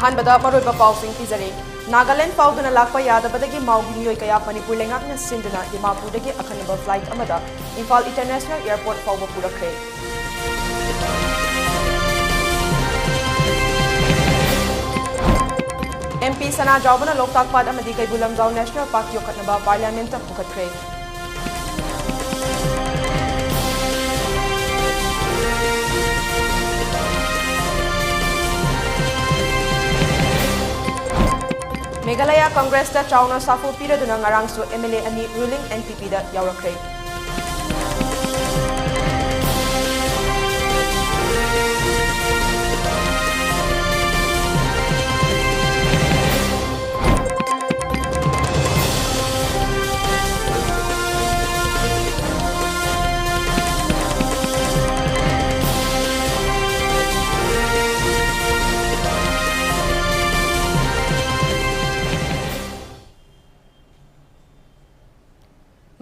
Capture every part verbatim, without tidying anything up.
ꯑꯍꯥꯟꯕꯗ ꯃꯔꯨꯑꯣꯏꯕ ꯄꯥꯎꯁꯤꯡ ꯄꯤꯖꯔꯤ꯫ ꯅꯥꯒꯥꯂꯦꯟ ꯐꯥꯎꯗꯨꯅ ꯂꯥꯛꯄ ꯌꯥꯗꯕꯗꯒꯤ ꯃꯥꯎꯒꯤ ꯃꯤꯑꯣꯏ ꯀꯌꯥ ꯃꯅꯤꯄꯨꯔ ꯂꯩꯉꯥꯛꯅ ꯁꯤꯟꯗꯨꯅ ꯗꯤꯃꯥꯄꯨꯔꯗꯒꯤ ꯑꯈꯟꯅꯕ flight ꯑꯃꯗ ꯏꯝꯐꯥꯜ International Airport ꯐꯥꯎꯕ ꯄꯨꯔꯛꯈ꯭ꯔꯦ꯫ MP ꯁꯅꯥꯖꯥꯎꯕꯅ ꯂꯣꯛꯇꯥꯛ ꯄꯥꯠ ꯑꯃꯗꯤ ꯀꯩꯕꯨꯜ ꯂꯝꯖꯥꯎ National Park ꯌꯣꯛꯈꯠꯅꯕ Parliamentꯇ ꯄꯨꯈꯠꯈ꯭ꯔꯦ꯫ ꯃꯦꯘꯥꯂꯌꯥ ꯀꯪꯒ꯭ꯔꯦꯁꯇ ꯆꯥꯎꯅ ꯁꯥꯐꯨ ꯄꯤꯔꯗꯨꯅ ꯉꯔꯥꯡꯁꯨ MLA ꯑꯅꯤ ruling NPPꯗ ꯌꯥꯎꯔꯛꯈ꯭ꯔꯦ꯫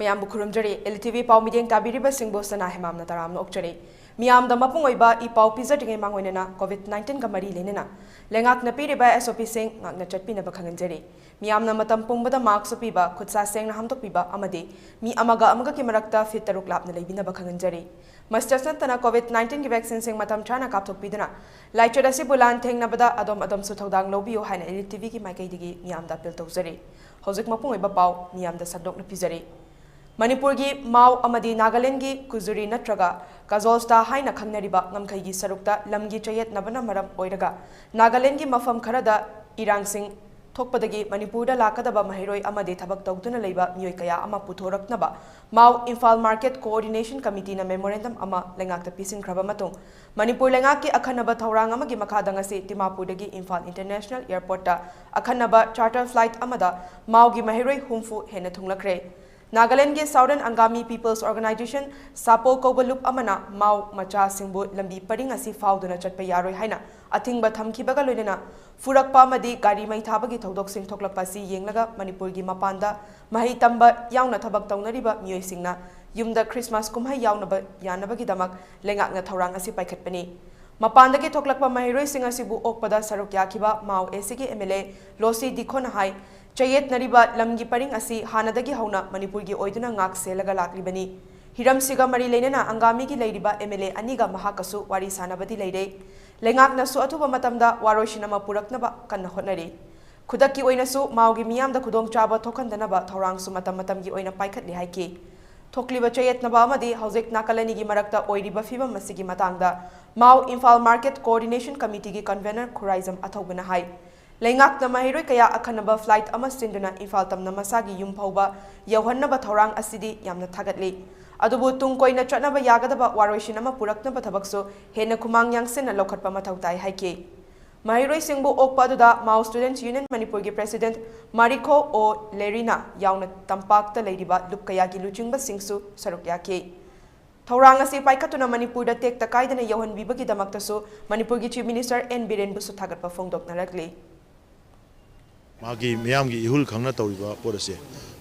ꯃꯌꯥꯝꯕꯨ ꯈꯨꯔꯨꯝꯖꯔꯤ꯫ LTV ꯄꯥꯎ ꯃꯤꯠꯌꯦꯡ ꯇꯥꯕꯤꯔꯤꯕꯁꯤꯡꯕꯨ ꯁꯅꯥ ꯍꯦꯃꯥꯝꯅ ꯇꯔꯥꯝꯅ ꯑꯣꯛꯆꯔꯤ꯫ ꯃꯤꯌꯥꯝꯗ ꯃꯄꯨꯡ ꯑꯣꯏꯕ ꯏ ꯄꯥꯎ ꯄꯤꯖꯗ꯭ꯔꯤꯉꯩ ꯃꯥꯡꯑꯣꯏꯅꯅ COVID nineteenꯒ ꯃꯔꯤ ꯂꯩꯅꯅ ꯂꯩꯉꯥꯛꯅ ꯄꯤꯔꯤꯕ SOPꯁꯤꯡ ꯉꯥꯛꯅ ꯆꯠꯄꯤꯅꯕ ꯈꯪꯍꯟꯖꯔꯤ꯫ ꯃꯤꯌꯥꯝꯅ ꯃꯇꯝ ꯄꯨꯝꯕꯗ mask ꯎꯞꯄꯤꯕ, ꯈꯨꯠꯁꯥ ꯁꯦꯡꯅ ꯍꯥꯝꯗꯣꯛꯄꯤꯕ ꯑꯃꯗꯤ ꯃꯤ ꯑꯃꯒ ꯑꯃꯒꯒꯤ ꯃꯔꯛꯇ feet ꯇꯔꯨꯛ ꯂꯥꯞꯅ ꯂꯩꯕꯤꯅꯕ ꯈꯪꯍꯟꯖꯔꯤ꯫ Mustard ꯅꯠꯇꯅ COVID nineteenꯒꯤ vaccineꯁꯤꯡ ꯃꯇꯝ ꯆꯥꯅ ꯀꯥꯞꯊꯣꯛꯄꯤꯗꯨꯅ ꯂꯥꯏꯆꯠ ꯑꯁꯤꯕꯨ ꯂꯥꯟꯊꯦꯡꯅꯕꯗ ꯑꯗꯣꯝ ꯑꯗꯣꯝꯁꯨ ꯊꯧꯗꯥꯡ ꯂꯧꯕꯤꯌꯨ ꯍꯥꯏꯅ LTVꯒꯤ ꯃꯥꯏꯀꯩꯗꯒꯤ ꯃꯤꯌꯥꯝꯗ appeal ꯇꯧꯖꯔꯤ꯫ ꯍꯧꯖꯤꯛ ꯃꯄꯨꯡ ꯑꯣꯏꯕ ꯄꯥꯎ ꯃꯤꯌꯥꯝꯗ ꯁꯟꯗꯣꯛꯅ ꯄꯤꯖꯔꯤ꯫ ꯃꯅꯤꯄꯨꯔꯒꯤ ꯃꯥꯎ ꯑꯃꯗꯤ ꯅꯥꯒꯥꯂꯦꯟꯗꯒꯤ ꯀꯨꯖꯨꯔꯤ ꯅꯠꯇ꯭ꯔꯒ ꯀꯖꯣꯜꯁꯇꯥ ꯍꯥꯏꯅ ꯈꯪꯅꯔꯤꯕ ꯉꯝꯈꯩꯒꯤ ꯁꯔꯨꯛꯇ ꯂꯝꯒꯤ ꯆꯌꯦꯠꯅꯕꯅ ꯃꯔꯝ ꯑꯣꯏꯔꯒ ꯅꯥꯒꯥꯂꯦꯟꯗꯒꯤ ꯃꯐꯝ ꯈꯔꯗ ꯏꯔꯥꯡꯁꯤꯡ ꯊꯣꯛꯄꯗꯒꯤ ꯃꯅꯤꯄꯨꯔꯗ ꯂꯥꯛꯀꯗꯕ ꯃꯍꯩꯔꯣꯏ ꯑꯃꯗꯤ ꯊꯕꯛ ꯇꯧꯗꯨꯅ ꯂꯩꯕ ꯃꯤꯑꯣꯏ ꯀꯌꯥ ꯑꯃ ꯄꯨꯊꯣꯔꯛꯅꯕ ꯃꯥꯎ ꯏꯝꯐꯥꯜ Market Coordination Committeeꯅ memorandum ꯑꯃ ꯂꯩꯉꯥꯛꯇ ꯄꯤꯁꯤꯟꯈ꯭ꯔꯕ ꯃꯇꯨꯡ, ꯃꯅꯤꯄꯨꯔ ꯂꯩꯉꯥꯛꯀꯤ ꯑꯈꯟꯅꯕ ꯊꯧꯔꯥꯡ ꯑꯃꯒꯤ ꯃꯈꯥꯗ ꯉꯁꯤ ꯗꯤꯃꯥꯄꯨꯔꯗꯒꯤ ꯏꯝꯐꯥꯜ International Airportꯇ ꯑꯈꯟꯅꯕ charter flight ꯑꯃꯗ ꯃꯥꯎꯒꯤ ꯃꯍꯩꯔꯣꯏ ꯍꯨꯝꯐꯨ ꯍꯦꯟꯅ ꯊꯨꯡꯂꯈ꯭ꯔꯦ꯫ ꯅꯥꯒꯥꯂꯦꯟꯗꯒꯤ Southern Angami People's Organisation, ꯁꯥꯄꯣ ꯀꯧꯕ ꯂꯨꯞ ꯑꯃꯅ ꯃꯥꯎ ꯃꯆꯥꯁꯤꯡꯕꯨ ꯂꯝꯕꯤ ꯄꯔꯤꯡ ꯑꯁꯤ ꯐꯥꯎꯗꯨꯅ ꯆꯠꯄ ꯌꯥꯔꯣꯏ ꯍꯥꯏꯅ ꯑꯊꯤꯡꯕ ꯊꯝꯈꯤꯕꯒ ꯂꯣꯏꯅꯅ ꯐꯨꯔꯛꯄ ꯑꯃꯗꯤ ꯒꯥꯔꯤ ꯃꯩ ꯊꯥꯕꯒꯤ ꯊꯧꯗꯣꯛꯁꯤꯡ ꯊꯣꯛꯂꯛꯄ ꯑꯁꯤ ꯌꯦꯡꯂꯒ ꯃꯅꯤꯄꯨꯔꯒꯤ ꯃꯄꯥꯟꯗ ꯃꯍꯩ ꯇꯝꯕ ꯌꯥꯎꯅ ꯊꯕꯛ ꯇꯧꯅꯔꯤꯕ ꯃꯤꯑꯣꯏꯁꯤꯡꯅ ꯌꯨꯝꯗ Christmas ꯀꯨꯝꯍꯩ ꯌꯥꯎꯅꯕ ꯌꯥꯅꯕꯒꯤꯗꯃꯛ ꯂꯩꯉꯥꯛꯅ ꯊꯧꯔꯥꯡ ꯑꯁꯤ ꯄꯥꯏꯈꯠꯄꯅꯤ꯫ ꯃꯄꯥꯟꯗꯒꯤ ꯊꯣꯛꯂꯛꯄ ꯃꯍꯩꯔꯣꯏꯁꯤꯡ ꯑꯁꯤꯕꯨ ꯑꯣꯛꯄꯗ ꯁꯔꯨꯛ ꯌꯥꯈꯤꯕ ꯃꯥꯎ ꯑꯦꯁꯤꯒꯤ ꯑꯦꯝ ꯑꯦꯜ ꯑꯦ ꯂꯣꯁꯤ ꯗꯤꯈꯣꯅ ꯍꯥꯏ, ꯆꯌꯦꯠꯅꯔꯤꯕ ꯂꯝꯒꯤ ꯄꯔꯤꯡ ꯑꯁꯤ ꯍꯥꯟꯅꯗꯒꯤ ꯍꯧꯅ ꯃꯅꯤꯄꯨꯔꯒꯤ ꯑꯣꯏꯗꯨꯅ ꯉꯥꯛ ꯁꯦꯜꯂꯒ ꯂꯥꯛꯂꯤꯕꯅꯤ꯫ ꯍꯤꯔꯝꯁꯤꯒ ꯃꯔꯤ ꯂꯩꯅꯅ ꯑꯪꯒꯥꯃꯤꯒꯤ ꯂꯩꯔꯤꯕ ꯑꯦꯝ ꯑꯦꯜ ꯑꯦ ꯑꯅꯤꯒ ꯃꯍꯥꯛꯀꯁꯨ ꯋꯥꯔꯤ ꯁꯥꯅꯕꯗꯤ ꯂꯩꯔꯦ꯫ ꯂꯩꯉꯥꯛꯅꯁꯨ ꯑꯊꯨꯕ ꯃꯇꯝꯗ ꯋꯥꯔꯣꯏꯁꯤꯟ ꯑꯃ ꯄꯨꯔꯛꯅꯕ ꯀꯟꯅ ꯍꯣꯠꯅꯔꯤ꯫ ꯈꯨꯗꯛꯀꯤ ꯑꯣꯏꯅꯁꯨ ꯃꯥꯎꯒꯤ ꯃꯤꯌꯥꯝꯗ ꯈꯨꯗꯣꯡꯆꯥꯕ ꯊꯣꯛꯍꯟꯗꯅꯕ ꯊꯧꯔꯥꯡꯁꯨ ꯃꯇꯝ ꯃꯇꯝꯒꯤ ꯑꯣꯏꯅ ꯄꯥꯏꯈꯠꯂꯤ ꯍꯥꯏꯈꯤ꯫ ꯊꯣꯛꯂꯤꯕ ꯆꯌꯦꯠꯅꯕ ꯑꯃꯗꯤ ꯍꯧꯖꯤꯛ ꯅꯥꯀꯜ ꯑꯅꯤꯒꯤ ꯃꯔꯛꯇ ꯑꯣꯏꯔꯤꯕ ꯐꯤꯕꯝ ꯑꯁꯤꯒꯤ ꯃꯇꯥꯡꯗ ꯃꯥꯎ Imphal market coordination ꯀꯃꯤꯇꯤꯒꯤ convener Khuraijam ꯑꯊꯧꯕꯅ ꯍꯥꯏ, ꯂꯩꯉꯥꯛꯅ ꯃꯍꯩꯔꯣꯏ ꯀꯌꯥ ꯑꯈꯟꯅꯕ ꯐ꯭ꯂꯥꯏꯠ ꯑꯃ ꯁꯤꯟꯗꯨꯅ ꯏꯝꯐꯥꯜ ꯇꯝꯅ ꯃꯁꯥꯒꯤ ꯌꯨꯝ ꯐꯥꯎꯕ ꯌꯧꯍꯟꯅꯕ ꯊꯧꯔꯥꯡ ꯑꯁꯤꯗꯤ ꯌꯥꯝꯅ ꯊꯥꯒꯠꯂꯤ꯫ ꯑꯗꯨꯕꯨ ꯇꯨꯡ ꯀꯣꯏꯅ ꯆꯠꯅꯕ ꯌꯥꯒꯗꯕ ꯋꯥꯔꯣꯏꯁꯤꯟ ꯑꯃ ꯄꯨꯔꯛꯅꯕ ꯊꯕꯛꯁꯨ ꯍꯦꯟꯅ ꯈꯨꯃꯥꯡ ꯌꯥꯡꯁꯤꯟꯅ ꯂꯧꯈꯠꯄ ꯃꯊꯧ ꯇꯥꯏ ꯍꯥꯏꯈꯤ꯫ ꯃꯍꯩꯔꯣꯏꯁꯤꯡꯕꯨ ꯑꯣꯛꯄ ꯑꯗꯨꯗ ꯃꯥꯎ ꯁ꯭ꯇꯨꯗꯦꯟꯠꯁ ꯌꯨꯅꯤꯌꯟ ꯃꯅꯤꯄꯨꯔꯒꯤ ꯄ꯭ꯔꯦꯁꯤꯗꯦꯟꯠ ꯃꯥꯔꯤꯈꯣ ꯑꯣ ꯂꯦꯔꯤꯅꯥ ꯌꯥꯎꯅ ꯇꯝꯄꯥꯛꯇ ꯂꯩꯔꯤꯕ ꯂꯨꯞ ꯀꯌꯥꯒꯤ ꯂꯨꯆꯤꯡꯕꯁꯤꯡꯁꯨ ꯁꯔꯨꯛ ꯌꯥꯈꯤ꯫ ꯊꯧꯔꯥꯡ ꯑꯁꯤ ꯄꯥꯏꯈꯠꯇꯨꯅ ꯃꯅꯤꯄꯨꯔꯗ ꯇꯦꯛꯇ ꯀꯥꯏꯗꯅ ꯌꯧꯍꯟꯕꯤꯕꯒꯤꯗꯃꯛꯇꯁꯨ ꯃꯅꯤꯄꯨꯔꯒꯤ ꯆꯤꯐ ꯃꯤꯅꯤꯁꯇꯔ ꯑꯦꯟ ꯕꯤꯔꯦꯟꯕꯨꯁꯨ ꯊꯥꯒꯠꯄ ꯐꯣꯡꯗꯣꯛꯅꯔꯛꯂꯤ꯫ ꯃꯥꯒꯤ ꯃꯤꯌꯥꯝꯒꯤ ꯏꯍꯨꯜ ꯈꯪꯅ ꯇꯧꯔꯤꯕ ꯄꯣꯠ ꯑꯁꯦ꯫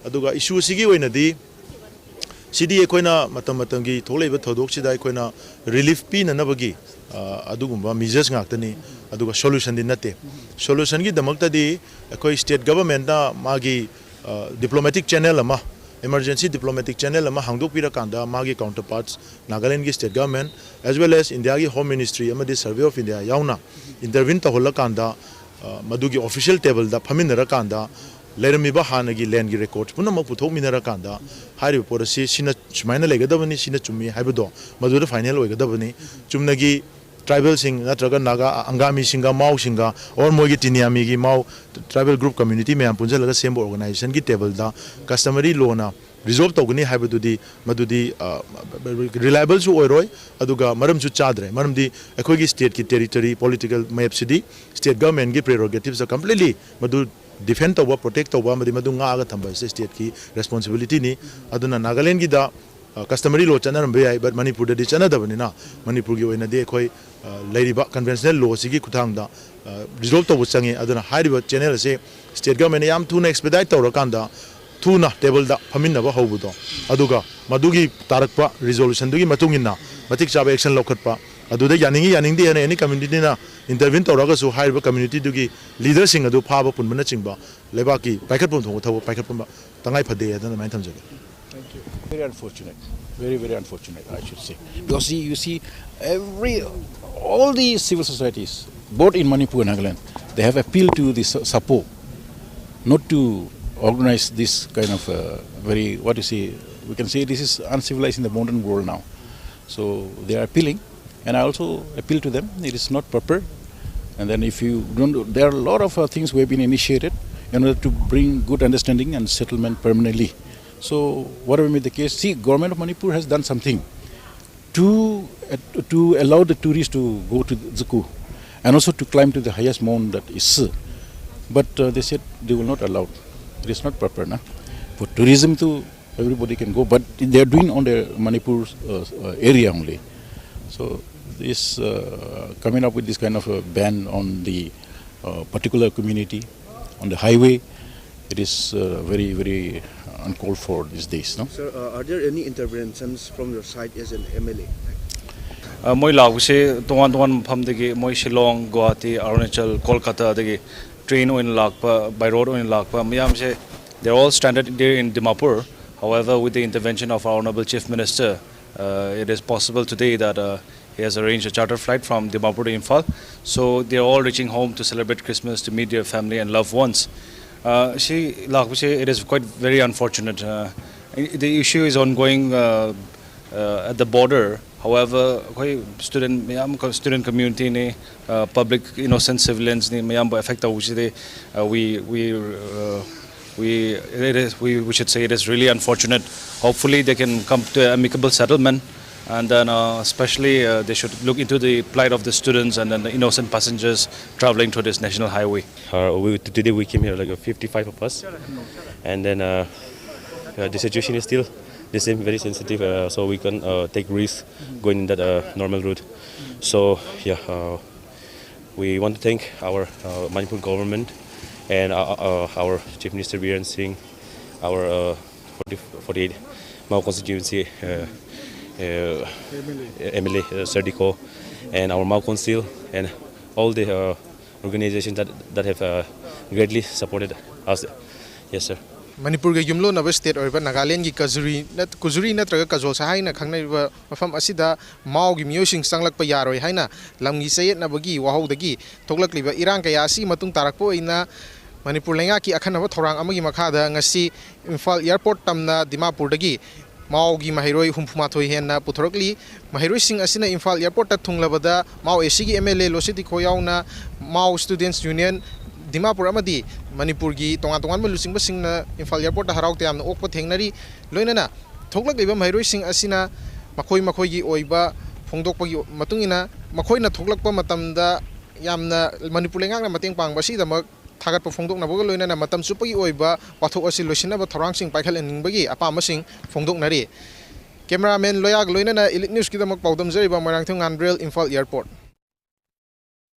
ꯑꯗꯨꯒ ꯏꯁꯨ ꯑꯁꯤꯒꯤ ꯑꯣꯏꯅꯗꯤ ꯁꯤꯗꯤ ꯑꯩꯈꯣꯏꯅ ꯃꯇꯝ ꯃꯇꯝꯒꯤ ꯊꯣꯛꯂꯛꯏꯕ ꯊꯧꯗꯣꯛꯁꯤꯗ ꯑꯩꯈꯣꯏꯅ ꯔꯤꯂꯤꯐ ꯄꯤꯅꯅꯕꯒꯤ, ꯑ, ꯑꯗꯨꯒꯨꯝꯕ ꯃꯤꯖꯔꯁ ꯉꯥꯛꯇꯅꯤ, ꯑꯗꯨꯒ ꯁꯣꯂꯨꯁꯟꯗꯤ ꯅꯠꯇꯦ꯫ ꯁꯣꯂꯨꯁꯟꯒꯤꯗꯃꯛꯇꯗꯤ ꯑꯩꯈꯣꯏ ꯁ꯭ꯇꯦꯠ ꯒꯚꯔꯟꯃꯦꯟꯠꯅ ꯃꯥꯒꯤ, ꯑ, ꯗꯤꯄ꯭ꯂꯣꯃꯦꯇꯤꯛ ꯆꯦꯅꯦꯜ ꯑꯃ, ꯏꯃꯔꯖꯦꯟꯁꯤ ꯗꯤꯄ꯭ꯂꯣꯃꯦꯇꯤꯛ ꯆꯦꯅꯦꯜ ꯑꯃ ꯍꯥꯡꯗꯣꯛꯄꯤꯔꯀꯥꯟꯗ ꯃꯥꯒꯤ ꯀꯥꯎꯟꯇꯔꯄꯥꯔꯠꯁ ꯅꯥꯒꯥꯂꯦꯟꯒꯤ state government as well as ꯏꯟꯗꯤꯌꯥꯒꯤ ꯍꯣꯝ ꯃꯤꯅꯤꯁꯇ꯭ꯔꯤ ꯑꯃꯗꯤ ꯁꯔꯚꯦ ꯑꯣꯐ ꯏꯟꯗꯤꯌꯥ ꯌꯥꯎꯅ ꯏꯟꯇꯔꯚꯤꯟ ꯇꯧꯍꯜꯂꯀꯥꯟꯗ, ꯑ, ꯃꯗꯨꯒꯤ ꯑꯣꯐꯤꯁꯤꯌꯦꯜ ꯇꯦꯕꯜꯗ ꯐꯝꯃꯤꯟꯅꯔꯀꯥꯟꯗ ꯂꯩꯔꯝꯃꯤꯕ ꯍꯥꯟꯅꯒꯤ ꯂꯦꯟꯒꯤ ꯔꯦꯀꯣꯔꯗ ꯄꯨꯝꯅꯃꯛ ꯄꯨꯊꯣꯛꯃꯤꯟꯅꯔꯀꯥꯟꯗ ꯍꯥꯏꯔꯤꯕ ꯄꯣꯠ ꯑꯁꯤ ꯁꯤꯅ ꯁꯨꯃꯥꯏꯅ ꯂꯩꯒꯗꯕꯅꯤ, ꯁꯤꯅ ꯆꯨꯝꯃꯤ ꯍꯥꯏꯕꯗꯣ ꯃꯗꯨꯗ ꯐꯥꯏꯅꯦꯜ ꯑꯣꯏꯒꯗꯕꯅꯤ꯫ ꯆꯨꯝꯅꯒꯤ ꯇ꯭ꯔꯥꯏꯕꯦꯜꯁꯤꯡ ꯅꯠꯇ꯭ꯔꯒ ꯅꯥꯒꯥ ꯑꯪꯒꯥꯃꯤꯁꯤꯡꯒ, ꯃꯥꯎꯁꯤꯡꯒ, or ꯃꯣꯏꯒꯤ ꯇꯤꯅꯤꯌꯥꯃꯤꯒꯤ ꯃꯥꯎ ꯇ꯭ꯔꯥꯏꯕꯦꯜ ꯒ꯭ꯔꯨꯞ ꯀꯝꯃ꯭ꯌꯨꯅꯤꯇꯤ ꯃꯌꯥꯝ ꯄꯨꯟꯁꯤꯜꯂꯒ ꯁꯦꯝꯕ ꯑꯣꯔꯒꯅꯥꯏꯖꯦꯁꯟꯒꯤ ꯇꯦꯕꯜꯗ ꯀꯁꯇꯃꯔꯤ ꯂꯣꯅ ꯔꯤꯖꯣꯜꯕ ꯇꯧꯒꯅꯤ ꯍꯥꯏꯕꯗꯨꯗꯤ ꯃꯗꯨꯗꯤ, ꯑ, ꯔꯤꯂꯥꯏꯕꯜꯁꯨ ꯑꯣꯏꯔꯣꯏ, ꯑꯗꯨꯒ ꯃꯔꯝꯁꯨ ꯆꯥꯗ꯭ꯔꯦ꯫ ꯃꯔꯝꯗꯤ ꯑꯩꯈꯣꯏꯒꯤ ꯁ꯭ꯇꯦꯠꯀꯤ ꯇꯦꯔꯤꯇꯣꯔꯤ ꯄꯣꯂꯤꯇꯤꯀꯦꯜ ꯃꯦꯞꯁꯤꯗꯤ ꯁ꯭ꯇꯦꯠ ꯒꯚꯔꯟꯃꯦꯟꯠꯀꯤ ꯄ꯭ꯔꯦꯔꯣꯒꯦꯇꯤꯞꯁꯇ ꯀꯝꯄ꯭ꯂꯤꯠꯂꯤ ꯃꯗꯨ ꯗꯤꯐꯦꯟ ꯇꯧꯕ, ꯄ꯭ꯔꯣꯇꯦꯛ ꯇꯧꯕ ꯑꯃꯗꯤ ꯃꯗꯨ ꯉꯥꯛꯑꯒ ꯊꯝꯕ ꯑꯁꯤ ꯁ꯭ꯇꯦꯠꯀꯤ ꯔꯦꯁꯄꯣꯟꯁꯤꯕꯤꯂꯤꯇꯤꯅꯤ꯫ ꯑꯗꯨꯅ ꯅꯥꯒꯥꯂꯦꯟꯒꯤꯗ, ꯑ, ꯀꯁꯇꯃꯔꯤ ꯂꯣ ꯆꯠꯅꯔꯝꯕ ꯌꯥꯏ, but ꯃꯅꯤꯄꯨꯔꯗꯗꯤ ꯆꯠꯅꯗꯕꯅꯤꯅ ꯃꯅꯤꯄꯨꯔꯒꯤ ꯑꯣꯏꯅꯗꯤ ꯑꯩꯈꯣꯏ, ꯑ, ꯂꯩꯔꯤꯕ ꯀꯟꯚꯦꯟꯁꯅꯦꯜ ꯂꯣꯁꯤꯒꯤ ꯈꯨꯠꯊꯥꯡꯗ, ꯑ, ꯔꯤꯖꯣꯜꯕ ꯇꯧꯕ ꯆꯪꯉꯤ꯫ ꯑꯗꯨꯅ ꯍꯥꯏꯔꯤꯕ ꯆꯦꯅꯦꯜ ꯑꯁꯤ ꯁ꯭ꯇꯦꯠ ꯒꯚꯔꯟꯃꯦꯟꯠꯅ ꯌꯥꯝ ꯊꯨꯅ ꯑꯦꯛꯁꯄꯦꯗꯥꯏꯠ ꯇꯧꯔꯀꯥꯟꯗ ꯊꯨꯅ ꯇꯦꯕꯜꯗ ꯐꯝꯃꯤꯟꯅꯕ ꯍꯧꯕꯗꯣ, ꯑꯗꯨꯒ ꯃꯗꯨꯒꯤ ꯇꯥꯔꯛꯄ ꯔꯤꯖꯣꯂꯨꯁꯟꯗꯨꯒꯤ ꯃꯇꯨꯡ ꯏꯟꯅ ꯃꯇꯤꯛ ꯆꯥꯕ ꯑꯦꯛꯁꯟ ꯂꯧꯈꯠꯄ, ꯑꯗꯨꯗ ꯌꯥꯅꯤꯡꯉꯤ ꯌꯥꯅꯤꯡꯗꯦ ꯍꯥꯏꯅ ꯑꯦꯅꯤ ꯀꯝꯃ꯭ꯌꯨꯅꯤꯇꯤꯅ ꯏꯟꯇꯔꯚꯤꯌꯨ ꯇꯧꯔꯒꯁꯨ ꯍꯥꯏꯔꯤꯕ ꯀꯝꯃ꯭ꯌꯨꯅꯤꯇꯤꯗꯨꯒꯤ ꯂꯤꯗꯔꯁꯤꯡ ꯑꯗꯨ ꯐꯥꯕ ꯄꯨꯟꯕꯅꯆꯤꯡꯕ ꯂꯩꯕꯥꯛꯀꯤ ꯄꯥꯏꯈꯠꯐꯝ ꯊꯣꯛꯄ ꯊꯕꯛ ꯄꯥꯏꯈꯠꯄ ꯇꯉꯥꯏ ꯐꯗꯦ ꯍꯥꯏꯗꯅ ꯑꯗꯨꯃꯥꯏꯅ ꯊꯝꯖꯒꯦ꯫ Very unfortunate, very, very unfortunate, I should say. Because see, you see, every, all the civil societies, both in Manipur and Nagaland, they have appealed to the S- SAPO not to organize this kind of uh, very, what you say, we can say this is uncivilized in the modern world now. So they are appealing, and I also appeal to them. It is not proper. And then if you don't, there are a lot of uh, things we have been initiated in order to bring good understanding and settlement permanently. So whatever may be the case, see, government of Manipur has done something to uh, to allow the tourists to go to Zuku and also to climb to the highest mountain that is Si. But uh, they said they will not allow. It is not proper, na? For tourism to everybody can go, but they are doing on the Manipur uh, uh, area only. So this uh, coming up with this kind of a ban on the uh, particular community on the highway, it is uh, very, very uncalled for these days, no? Sir, uh, are there any interventions from your side as an M L A? ꯑ, ꯃꯣꯏ ꯂꯥꯛꯄꯁꯦ ꯇꯣꯉꯥꯟ ꯇꯣꯉꯥꯟꯕ ꯃꯐꯝꯗꯒꯤ, ꯃꯣꯏ ꯁꯤꯂꯣꯡ, ꯒꯨꯋꯥꯍꯥꯇꯤ, ꯑꯔꯨꯅꯥꯆꯜ, ꯀꯣꯜꯀꯇꯥꯗꯒꯤ train ꯑꯣꯏꯅ ꯂꯥꯛꯄ, by road ꯑꯣꯏꯅ ꯂꯥꯛꯄ ꯃꯌꯥꯝꯁꯦ, they're all stranded there in Dimapur. However, with the intervention of our Honorable Chief Minister, uh, it is possible today that uh, he has arranged a charter flight from Dimapur to Imphal. So they're all reaching home to celebrate Christmas, to meet their family and loved ones. Uh, ꯁꯤ ꯂꯥꯛꯄꯁꯦ, it is quite very unfortunate. Uh, the issue is ongoing uh, uh, at the border. However, ꯑꯩꯈꯣꯏ student ꯃꯌꯥꯝ, student community ꯅꯤ, uh, public innocent civilians ꯅꯤ, ꯃꯌꯥꯝꯕꯨ affect ꯇꯧꯕꯁꯤꯗꯤ, uh, we, we, uh, we, it is, we, we should say it is really unfortunate. Hopefully they can come to an amicable settlement, and then uh, especially uh, they should look into the plight of the students and then the innocent passengers traveling through this national highway. Uh, we, today we came here like uh, fifty-five of us, and then uh, uh, the situation is still the same, very sensitive. Uh, so we can uh, take risk going in that uh, normal route. So yeah, uh, we want to thank our uh, Manipur government and uh, uh, our Chief Minister Biren Singh, our uh, forty, forty-eight Mao constituency uh, uh, M L A uh, Sir Dikho and our Mao Council and all the uh, organizations that, that have uh, greatly supported us. Yes, sir. ꯃꯅꯤꯄꯨꯔꯒ ꯌꯨꯝꯂꯣꯟꯅꯕ state ꯑꯣꯏꯔꯤꯕ ꯅꯥꯒꯥꯂꯦꯟꯒꯤ ꯀꯖꯨꯔꯤ ꯅꯠ-, ꯀꯨꯖꯨꯔꯤ ꯅꯠꯇ꯭ꯔꯒ ꯀꯖꯣꯜꯁꯥ ꯍꯥꯏꯅ ꯈꯪꯅꯔꯤꯕ ꯃꯐꯝ ꯑꯁꯤꯗ ꯃꯥꯎꯒꯤ ꯃꯤꯑꯣꯏꯁꯤꯡ ꯆꯪꯂꯛꯄ ꯌꯥꯔꯣꯏ ꯍꯥꯏꯅ ꯂꯝꯒꯤ ꯆꯌꯦꯠꯅꯕꯒꯤ ꯋꯥꯍꯧꯗꯒꯤ ꯊꯣꯛꯂꯛꯂꯤꯕ ꯏꯔꯥꯡ ꯀꯌꯥ ꯑꯁꯤꯒꯤ ꯃꯇꯨꯡ ꯇꯥꯔꯛꯄ ꯑꯣꯏꯅ ꯃꯅꯤꯄꯨꯔ ꯂꯩꯉꯥꯛꯀꯤ ꯑꯈꯟꯅꯕ ꯊꯧꯔꯥꯡ ꯑꯃꯒꯤ ꯃꯈꯥꯗ ꯉꯁꯤ ꯏꯝꯐꯥꯜ ꯑꯦꯌꯔꯄꯣꯔꯠ ꯇꯝꯅ ꯗꯤꯃꯥꯄꯨꯔꯗꯒꯤ ꯃꯥꯎꯒꯤ ꯃꯍꯩꯔꯣꯏ ꯍꯨꯝꯐꯨꯃꯥꯊꯣꯏ ꯍꯦꯟꯅ ꯄꯨꯊꯣꯔꯛꯂꯤ꯫ ꯃꯍꯩꯔꯣꯏꯁꯤꯡ ꯑꯁꯤꯅ ꯏꯝꯐꯥꯜ ꯑꯦꯌꯔꯄꯣꯔꯠꯇ ꯊꯨꯡꯂꯕꯗ ꯃꯥꯎ ꯑꯦꯁꯤꯒꯤ ꯑꯦꯝ ꯑꯦꯜ ꯑꯦ ꯂꯣꯁꯤ ꯗꯤꯈꯣ ꯌꯥꯎꯅ ꯃꯥꯎ ꯁ꯭ꯇꯨꯗꯦꯟꯠꯁ ꯌꯨꯅꯤꯌꯟ ꯗꯤꯃꯥꯄꯨꯔ ꯑꯃꯗꯤ ꯃꯅꯤꯄꯨꯔꯒꯤ ꯇꯣꯉꯥꯟ ꯇꯣꯉꯥꯟꯕ ꯂꯨꯆꯤꯡꯕꯁꯤꯡꯅ ꯏꯝꯐꯥꯜ ꯑꯦꯌꯔꯄꯣꯔꯠꯇ ꯍꯔꯥꯎ ꯇꯌꯥꯝꯅ ꯑꯣꯛꯄ ꯊꯦꯡꯅꯔꯤ꯫ ꯂꯣꯏꯅꯅ ꯊꯣꯛꯂꯛꯂꯤꯕ ꯃꯍꯩꯔꯣꯏꯁꯤꯡ ꯑꯁꯤꯅ ꯃꯈꯣꯏ ꯃꯈꯣꯏꯒꯤ ꯑꯣꯏꯕ ꯐꯣꯡꯗꯣꯛꯄꯒꯤ ꯃꯇꯨꯡ ꯏꯟꯅ ꯃꯈꯣꯏꯅ ꯊꯣꯛꯂꯛꯄ ꯃꯇꯝꯗ ꯌꯥꯝꯅ ꯃꯅꯤꯄꯨꯔ ꯂꯩꯉꯥꯛꯅ ꯃꯇꯦꯡ ꯄꯥꯡꯕ ꯑꯁꯤꯒꯤꯗꯃꯛ ꯊꯥꯒꯠꯄ ꯐꯣꯡꯗꯣꯛꯅꯕꯒ ꯂꯣꯏꯅꯅ ꯃꯇꯝ ꯆꯨꯞꯄꯒꯤ ꯑꯣꯏꯕ ꯋꯥꯊꯣꯛ ꯑꯁꯤ ꯂꯣꯏꯁꯤꯟꯅꯕ ꯊꯧꯔꯥꯡꯁꯤꯡ ꯄꯥꯏꯈꯠꯍꯟꯅꯤꯡꯕꯒꯤ ꯑꯄꯥꯝꯕꯁꯤꯡ ꯐꯣꯡꯗꯣꯛꯅꯔꯤ꯫ ꯀꯦꯃꯦꯔꯥꯃꯦꯟ ꯂꯣꯌꯥꯒ ꯂꯣꯏꯅꯅ ꯏꯂꯤꯠ ꯅ꯭ꯌꯨꯁꯀꯤꯗꯃꯛ ꯄꯥꯎꯗꯝꯖꯔꯤꯕ ꯃꯣꯏꯔꯥꯡꯊꯦꯝ ꯉꯥꯟꯕ꯭ꯔꯦꯜ, ꯏꯝꯐꯥꯜ ꯑꯦꯌꯔꯄꯣꯔꯠ꯫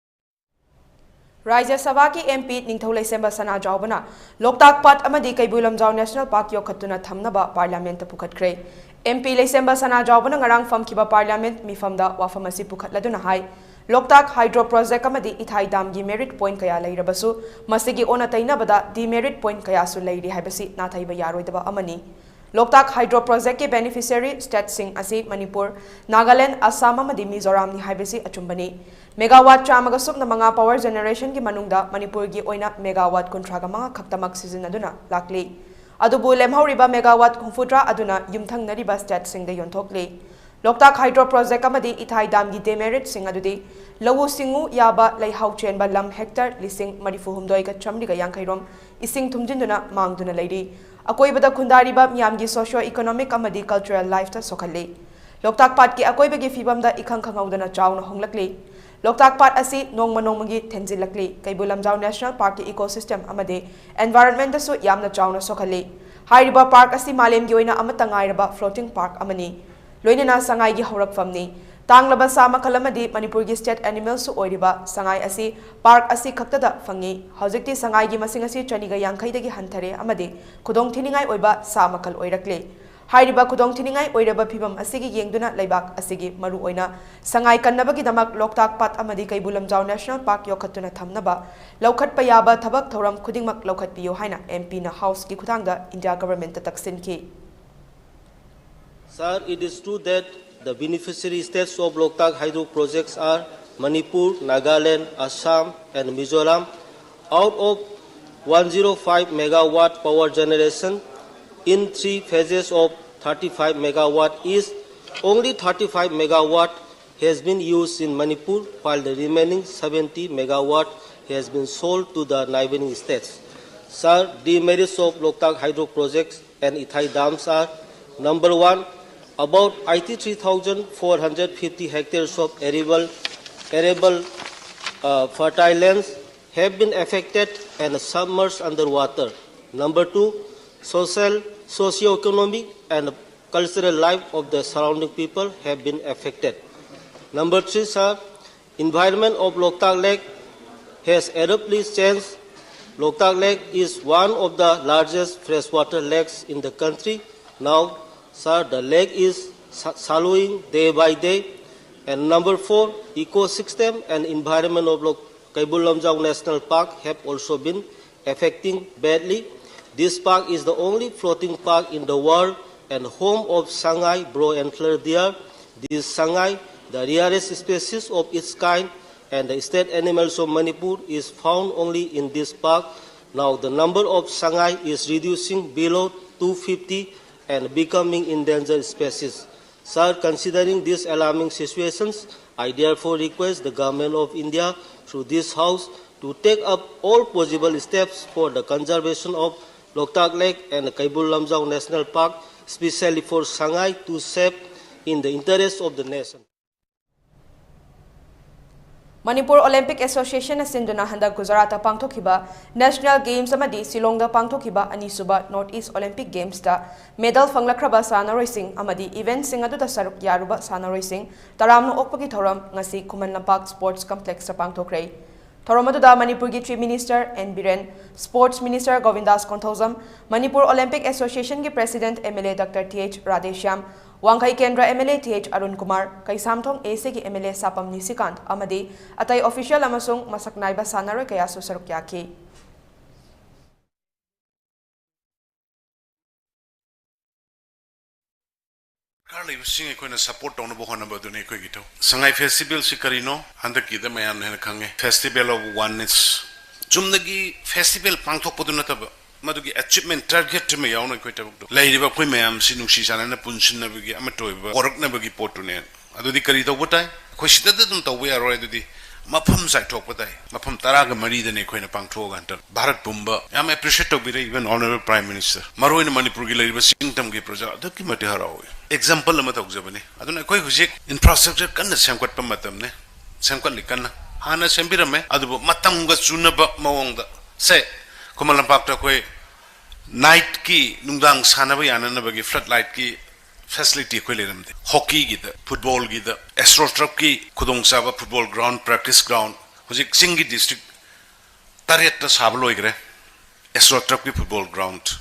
ꯔꯥꯖ꯭ꯌ ꯁꯚꯥꯒꯤ ꯑꯦꯝ ꯄꯤ ꯅꯤꯡꯊꯧ ꯂꯩꯁꯦꯝꯕ ꯁꯅꯥꯖꯥꯎꯕꯅ ꯂꯣꯛꯇꯥꯛ ꯄꯥꯠ ꯑꯃꯗꯤ ꯀꯩꯕꯨꯜ ꯂꯝꯖꯥꯎ ꯅꯦꯁꯅꯦꯜ ꯄꯥꯔꯛ ꯌꯣꯛꯈꯠꯇꯨꯅ ꯊꯝꯅꯕ ꯄꯥꯔꯂꯤꯌꯥꯃꯦꯟꯠꯇ ꯄꯨꯈꯠꯈ꯭ꯔꯦ꯫ ꯑꯦꯝ ꯄꯤ ꯂꯩꯁꯦꯝꯕ ꯁꯅꯥꯖꯥꯎꯕꯅ ꯉꯔꯥꯡ ꯐꯝꯈꯤꯕ ꯄꯥꯔꯂꯤꯌꯥꯃꯦꯟꯠ ꯃꯤꯐꯝꯗ ꯋꯥꯐꯝ ꯑꯁꯤ ꯄꯨꯈꯠꯂꯗꯨꯅ ꯍꯥꯏ, ꯂꯣꯛꯇꯥꯛ ꯍꯥꯏꯗ꯭ꯔꯣ ꯄ꯭ꯔꯣꯖꯦꯛ ꯑꯃꯗꯤ ꯏꯊꯥꯏ ꯗꯥꯝꯒꯤ ꯃꯦꯔꯤꯠ ꯄꯣꯏꯟꯠ ꯀꯌꯥ ꯂꯩꯔꯕꯁꯨ, ꯃꯁꯤꯒꯤ ꯑꯣꯟꯅ ꯇꯩꯅꯕꯗ ꯗꯤꯃꯦꯔꯤꯠ ꯄꯣꯏꯟꯠ ꯀꯌꯥꯁꯨ ꯂꯩꯔꯤ ꯍꯥꯏꯕꯁꯤ ꯅꯥꯊꯩꯕ ꯌꯥꯔꯣꯏꯗꯕ ꯑꯃꯅꯤ꯫ ꯂꯣꯛꯇꯥꯛ ꯍꯥꯏꯗ꯭ꯔꯣ ꯄ꯭ꯔꯣꯖꯦꯛꯀꯤ ꯕꯦꯅꯤꯐꯤꯁꯤꯌꯔꯤ ꯁ꯭ꯇꯦꯠꯁꯤꯡ ꯑꯁꯤ ꯃꯅꯤꯄꯨꯔ, ꯅꯥꯒꯥꯂꯦꯟ, ꯑꯁꯥꯝ ꯑꯃꯗꯤ ꯃꯤꯖꯣꯔꯥꯝꯅꯤ ꯍꯥꯏꯕꯁꯤ ꯑꯆꯨꯝꯕꯅꯤ꯫ ꯃꯦꯒꯥꯋꯥꯠ ꯆꯥꯝꯃꯒ ꯁꯨꯞꯅ ꯃꯉꯥ ꯄꯥꯋꯔ ꯖꯦꯅꯦꯔꯦꯁꯟꯒꯤ ꯃꯅꯨꯡꯗ ꯃꯅꯤꯄꯨꯔꯒꯤ ꯑꯣꯏꯅ ꯃꯦꯒꯥꯋꯥꯠ ꯀꯨꯟꯊ꯭ꯔꯥꯒ ꯃꯉꯥ ꯈꯛꯇꯃꯛ ꯁꯤꯖꯤꯟꯅꯗꯨꯅ ꯂꯥꯛꯂꯤ꯫ ꯑꯗꯨꯕꯨ ꯂꯦꯝꯍꯧꯔꯤꯕ ꯃꯦꯒꯥꯋꯥꯠ ꯍꯨꯝꯐꯨꯇꯔꯥ ꯑꯗꯨꯅ ꯌꯨꯝꯊꯪꯅꯔꯤꯕ ꯁ꯭ꯇꯦꯠꯁꯤꯡꯗ ꯌꯣꯟꯊꯣꯛꯂꯤ꯫ ꯂꯣꯛꯇꯥꯛ ꯍꯥꯏꯗ꯭ꯔꯣ ꯄ꯭ꯔꯣꯖꯦꯛ ꯑꯃꯗꯤ ꯏꯊꯥꯏ ꯗꯥꯝꯒꯤ ꯗꯦꯃꯦꯔꯤꯠꯁꯤꯡ ꯑꯗꯨꯗꯤ ꯂꯧꯎ ꯁꯤꯡꯎ ꯌꯥꯕ ꯂꯩꯍꯥꯎ ꯆꯦꯟꯕ ꯂꯝ ꯍꯦꯛꯇꯔ ꯂꯤꯁꯤꯡ ꯃꯔꯤꯐꯨ ꯍꯨꯝꯗꯣꯏꯒ ꯆꯥꯃꯔꯤꯒ ꯌꯥꯡꯈꯩ ꯔꯣꯝ ꯏꯁꯤꯡ ꯊꯨꯝꯖꯤꯟꯗꯨꯅ ꯃꯥꯡꯗꯨꯅ ꯂꯩꯔꯤ꯫ ꯑꯀꯣꯏꯕꯗ ꯈꯨꯟꯗꯥꯔꯤꯕ ꯃꯤꯌꯥꯝꯒꯤ ꯁꯣꯁꯤꯌꯣ ꯏꯀꯣꯅꯣꯃꯤꯛ ꯑꯃꯗꯤ ꯀꯜꯆꯔꯦꯜ ꯂꯥꯏꯐꯇ ꯁꯣꯛꯍꯜꯂꯤ꯫ ꯂꯣꯛꯇꯥꯛ ꯄꯥꯠꯀꯤ ꯑꯀꯣꯏꯕꯒꯤ ꯐꯤꯕꯝꯗ ꯏꯈꯪ ꯈꯪꯍꯧꯗꯅ ꯆꯥꯎꯅ ꯍꯣꯡꯂꯛꯂꯤ꯫ ꯂꯣꯛꯇꯥꯛ ꯄꯥꯠ ꯑꯁꯤ ꯅꯣꯡꯃ ꯅꯣꯡꯃꯒꯤ ꯊꯦꯟꯖꯤꯜꯂꯛꯂꯤ꯫ ꯀꯩꯕꯨꯜ ꯂꯝꯖꯥꯎ ꯅꯦꯁꯅꯦꯜ ꯄꯥꯔꯛꯀꯤ ꯏꯀꯣꯁꯤꯁꯇꯦꯝ ꯑꯃꯗꯤ ꯑꯦꯟꯚꯥꯏꯔꯟꯃꯦꯟꯇꯁꯨ ꯌꯥꯝꯅ ꯆꯥꯎꯅ ꯁꯣꯛꯍꯜꯂꯤ꯫ ꯍꯥꯏꯔꯤꯕ ꯄꯥꯔꯛ ꯑꯁꯤ ꯃꯥꯂꯦꯝꯒꯤ ꯑꯣꯏꯅ ꯑꯃꯠꯇ ꯉꯥꯏꯔꯕ ꯐ꯭ꯂꯣꯇꯤꯡ ꯄꯥꯔꯛ ꯑꯃꯅꯤ꯫ ꯂꯣꯏꯅꯅ ꯁꯉꯥꯏꯒꯤ ꯍꯧꯔꯛꯐꯝꯅꯤ꯫ ꯇꯥꯡꯂꯕ ꯁꯥ ꯃꯈꯜ ꯑꯃꯗꯤ ꯃꯅꯤꯄꯨꯔꯒꯤ ꯁ꯭ꯇꯦꯠ ꯑꯦꯅꯤꯃꯦꯜꯁꯨ ꯑꯣꯏꯔꯤꯕ ꯁꯉꯥꯏ ꯑꯁꯤ ꯄꯥꯔꯛ ꯑꯁꯤ ꯈꯛꯇꯗ ꯐꯪꯉꯤ꯫ ꯍꯧꯖꯤꯛꯇꯤ ꯁꯉꯥꯏꯒꯤ ꯃꯁꯤꯡ ꯑꯁꯤ ꯆꯅꯤꯒ ꯌꯥꯡꯈꯩꯗꯒꯤ ꯍꯟꯊꯔꯦ ꯑꯃꯗꯤ ꯈꯨꯗꯣꯡꯊꯤꯅꯤꯡꯉꯥꯏ ꯑꯣꯏꯕ ꯁꯥ ꯃꯈꯜ ꯑꯣꯏꯔꯛꯂꯦ꯫ ꯍꯥꯏꯔꯤꯕ ꯈꯨꯗꯣꯡꯊꯤꯅꯤꯡꯉꯥꯏ ꯑꯣꯏꯔꯕ ꯐꯤꯕꯝ ꯑꯁꯤꯒꯤ ꯌꯦꯡꯗꯨꯅ ꯂꯩꯕꯥꯛ ꯑꯁꯤꯒꯤ ꯃꯔꯨꯑꯣꯏꯅ ꯁꯉꯥꯏ ꯀꯟꯅꯕꯒꯤꯗꯃꯛ ꯂꯣꯛꯇꯥꯛ ꯄꯥꯠ ꯑꯃꯗꯤ ꯀꯩꯕꯨꯜ ꯂꯝꯖꯥꯎ ꯅꯦꯁꯅꯦꯜ ꯄꯥꯔꯛ ꯌꯣꯛꯈꯠꯇꯨꯅ ꯊꯝꯅꯕ ꯂꯧꯈꯠꯄ ꯌꯥꯕ ꯊꯕꯛ ꯊꯧꯔꯝ ꯈꯨꯗꯤꯡꯃꯛ ꯂꯧꯈꯠꯄꯤꯌꯨ ꯍꯥꯏꯅ ꯑꯦꯝ ꯄꯤꯅ ꯍꯥꯎꯁꯀꯤ ꯈꯨꯠꯊꯥꯡꯗ India ꯒꯚꯔꯟꯃꯦꯟꯠꯇ ꯇꯛꯁꯤꯟꯈꯤ꯫ Sir, it is true that the beneficiary states of Loktak hydro projects are Manipur, Nagaland, Assam, and Mizoram. Out of one zero five megawatt power generation in three phases of thirty-five megawatt is only thirty-five megawatt has been used in Manipur, while the remaining seventy megawatt has been sold to the neighboring states. Sir, demerits of Loktak hydro projects and Ithai dams are: number one, about eighty-three thousand four hundred fifty hectares of arable, arable uh, fertile lands have been affected and submerged underwater. Number two, social, socio-economic and cultural life of the surrounding people have been affected. Number three, sir, environment of Loktak Lake has abruptly changed. Loktak Lake is one of the largest freshwater lakes in the country. Now, sir, the lake is sa- shallowing day by day. And number four, ecosystem and environment of Lok- Kaibul Lamjao National Park have also been affecting badly. This park is the only floating park in the world and home of Sangai brow antler deer. This Sangai, the rarest species of its kind, and the state animals of Manipur, is found only in this park. Now the number of Sangai is reducing below two fifty and becoming endangered species. Sir, considering these alarming situations, I therefore request the Government of India through this House to take up all possible steps for the conservation of Loktak Lake and Kaibul Lamjao National Park, especially for Sangai, to save in the interest of the nation. Manipur Olympic ꯑꯦꯁꯣꯁꯤꯌꯦꯁꯟꯅ ꯁꯤꯟꯗꯨꯅ ꯍꯟꯗꯛ ꯒꯨꯖꯔꯥꯠꯇ ꯄꯥꯡꯊꯣꯛꯈꯤꯕ national games ꯑꯃꯗꯤ ꯁꯤꯂꯣꯡꯗ ꯄꯥꯡꯊꯣꯛꯈꯤꯕ ꯑꯅꯤꯁꯨꯕ north east Olympic ꯒꯦꯝꯁꯇ medal ꯐꯪꯂꯛꯈ꯭ꯔꯕ ꯁꯥꯟꯅꯔꯣꯏꯁꯤꯡ ꯑꯃꯗꯤ ꯏꯚꯦꯟꯠꯁꯤꯡ ꯑꯗꯨꯗ ꯁꯔꯨꯛ ꯌꯥꯔꯨꯕ ꯁꯥꯟꯅꯔꯣꯏꯁꯤꯡ ꯇꯔꯥꯝꯅ ꯑꯣꯛꯄꯒꯤ ꯊꯧꯔꯝ ꯉꯁꯤ ꯈꯨꯃꯟ ꯂꯝꯄꯥꯛ ꯁ꯭ꯄꯣꯔꯠꯁ ꯀꯝꯄ꯭ꯂꯦꯛꯁꯇ ꯄꯥꯡꯊꯣꯛꯈ꯭ꯔꯦ꯫ ꯊꯧꯔꯝ ꯑꯗꯨꯗ ꯃꯅꯤꯄꯨꯔꯒꯤ Chief Minister N Biren, Sports Minister Govindas Konthoujam, Manipur Olympic Association ꯒꯤ President M L A Doctor T H Radheshyam, ꯋꯥꯡꯈꯩ ꯀꯦꯟꯗ꯭ꯔ M L A T H Arun Kumar, Keishamthong A C ꯒꯤ M L A ꯁꯥꯄꯝ ꯅꯤꯁꯤꯀꯥꯟꯠ ꯑꯃꯗꯤ ꯑꯇꯩ official ꯑꯃꯁꯨꯡ ꯃꯁꯛ ꯅꯥꯏꯕ ꯁꯥꯟꯅꯔꯣꯏ ꯀꯌꯥꯁꯨ ꯁꯔꯨꯛ ꯌꯥꯈꯤ꯫ ꯗꯔꯀꯥꯔ ꯂꯩꯕꯁꯤꯡ ꯑꯩꯈꯣꯏꯅ support ꯇꯧꯅꯕ ꯍꯣꯠꯅꯕ ꯑꯗꯨꯅꯤ ꯑꯩꯈꯣꯏꯒꯤ ꯊꯧ꯫ ꯁꯉꯥꯏ festival ꯁꯤ ꯀꯔꯤꯅꯣ? ꯍꯟꯗꯛꯀꯤꯗ ꯃꯌꯥꯝꯅ ꯍꯦꯟꯅ ꯈꯪꯉꯦ, Festival of Oneness꯫ ꯆꯨꯝꯅꯒꯤ festival ꯄꯥꯡꯊꯣꯛꯄꯗꯨ ꯅꯠꯇꯕ, ꯃꯗꯨꯒꯤ achievement target ꯑꯃ ꯌꯥꯎꯅ ꯑꯩꯈꯣꯏ ꯊꯕꯛꯇꯣ ꯂꯩꯔꯤꯕ ꯑꯩꯈꯣꯏ ꯃꯌꯥꯝꯁꯤ ꯅꯨꯡꯁꯤ ꯆꯥꯟꯅꯅ ꯄꯨꯟꯁꯤꯟꯅꯕꯒꯤ ꯑꯃꯠꯇ ꯑꯣꯏꯕ ꯄꯣꯔꯛꯅꯕꯒꯤ ꯄꯣꯠꯇꯨꯅꯦ꯫ ꯑꯗꯨꯗꯤ ꯀꯔꯤ ꯇꯧꯕ ꯇꯥꯏ? ꯑꯩꯈꯣꯏ ꯁꯤꯗꯗ ꯑꯗꯨꯝ ꯇꯧꯕ ꯌꯥꯔꯣꯏ꯫ ꯑꯗꯨꯗꯤ ꯃꯐꯝ ꯆꯥꯏꯊꯣꯛꯄ ꯇꯥꯏ꯫ ꯃꯐꯝ ꯇꯔꯥꯒ ꯃꯔꯤꯗꯅꯦ ꯑꯩꯈꯣꯏꯅ ꯄꯥꯡꯊꯣꯛꯑꯒ ꯍꯟꯗꯛ ꯚꯥꯔꯠ ꯄꯨꯝꯕ ꯌꯥꯝ appreciate ꯇꯧꯕꯤꯔꯦ, even Honourable Prime Minister꯫ ꯃꯔꯨꯑꯣꯏꯅ ꯃꯅꯤꯄꯨꯔꯒꯤ ꯂꯩꯔꯤꯕ ꯆꯤꯡꯇꯝꯒꯤ ꯄ꯭ꯔꯖꯥ ꯑꯗꯨꯛꯀꯤ ꯃꯇꯤꯛ ꯍꯔꯥꯎꯏ꯫ Example ꯑꯃ ꯇꯧꯖꯕꯅꯤ꯫ ꯑꯗꯨꯅ ꯑꯩꯈꯣꯏ ꯍꯧꯖꯤꯛ infrastructure ꯀꯟꯅ ꯁꯦꯝꯒꯠꯄ ꯃꯇꯝꯅꯤ꯫ ꯁꯦꯝꯒꯠꯂꯤ ꯀꯟꯅ꯫ ꯍꯥꯟꯅ ꯁꯦꯝꯕꯤꯔꯝꯃꯦ, ꯑꯗꯨꯕꯨ ꯃꯇꯝꯒ ꯆꯨꯅꯕ ꯃꯑꯣꯡꯗ꯫ ꯁꯦ, ꯈꯨꯃꯟ ꯂꯝꯄꯥꯛꯇ ꯑꯩꯈꯣꯏ night ꯀꯤ, ꯅꯨꯡꯗꯥꯡ ꯁꯥꯟꯅꯕ ꯌꯥꯅꯅꯕꯒꯤ flood light ꯀꯤ facility ꯑꯩꯈꯣꯏ ꯂꯩꯔꯝꯗꯦ꯫ Hockey ꯒꯤꯗ, football ꯒꯤꯗ, AstroTurf ꯀꯤ ꯈꯨꯗꯣꯡꯆꯥꯕ football ground, practice ground, ꯍꯧꯖꯤꯛ ꯆꯤꯡꯒꯤ district ꯇꯔꯦꯠꯇ ꯁꯥꯕ ꯂꯣꯏꯈ꯭ꯔꯦ꯫ AstroTurf ꯀꯤ football ground,